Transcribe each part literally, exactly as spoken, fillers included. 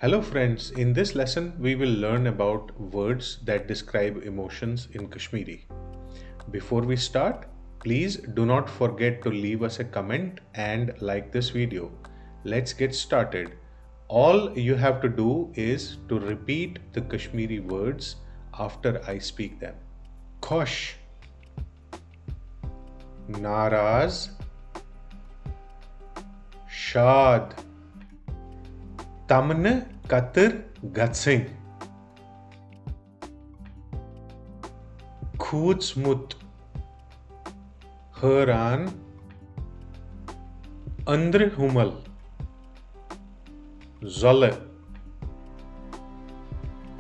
Hello friends, in this lesson we will learn about words that describe emotions in Kashmiri. Before we start, please do not forget to leave us a comment and like this video. Let's get started. All you have to do is to repeat the Kashmiri words after I speak them. خوش. ناراض. شاد. تمنہٕ کتٕر گژھٕنۍ. کھوٗژمُت. حٲران. أنٛدرٕ ہُمل. زۄلہٕ.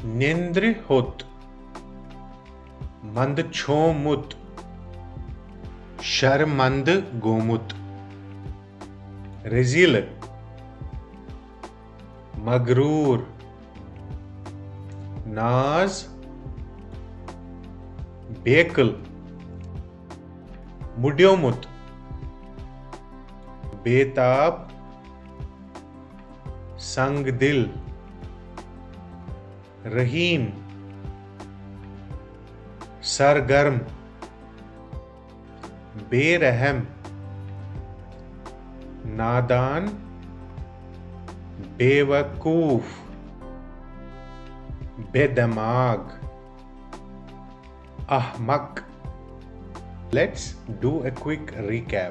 نیٚنٛدرِ ہوٚت. منٛدٕ چھومُت. شرمنٛدٕ گوٚمُت. رٔزیٖلہٕ. مغروٗر. ناز. بیقل. مُڈیومُت. بیتاب. سنگ دل. رحیم. سرگرم. بے رحم. نادان. بے وقوف. بے دماغ. احمق. Let's do a quick recap.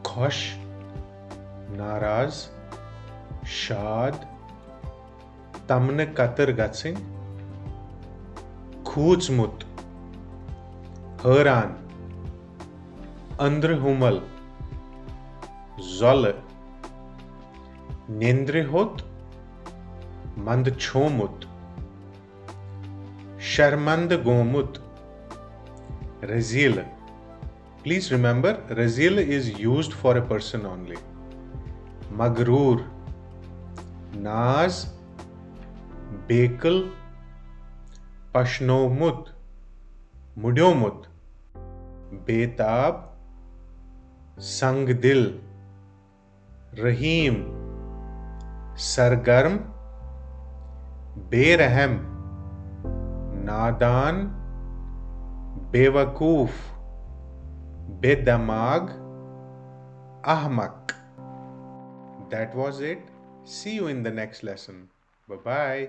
خوش. ناراض. شاد. تمنہٕ کتٕر گژھٕنۍ. کھوٗژمُت. حٲران. أنٛدرٕ ہُمل. زۄلہٕ. نیٚنٛدرِ ہوٚت. منٛدٕ چھومُت. شرمنٛدٕ گوٚمُت. رٔزیٖلہٕ. Please remember, رٔزیٖلہٕ is used for a person only. مغروٗر. ناز. بیقل. پشنومُت. مُڈیومُت. بیتاب. سنگ دل. رحیم. سرگرم. بے رحم. نادان. بے وقوف. بے دماغ. احمق. That was it. See you in the next lesson. Bye bye.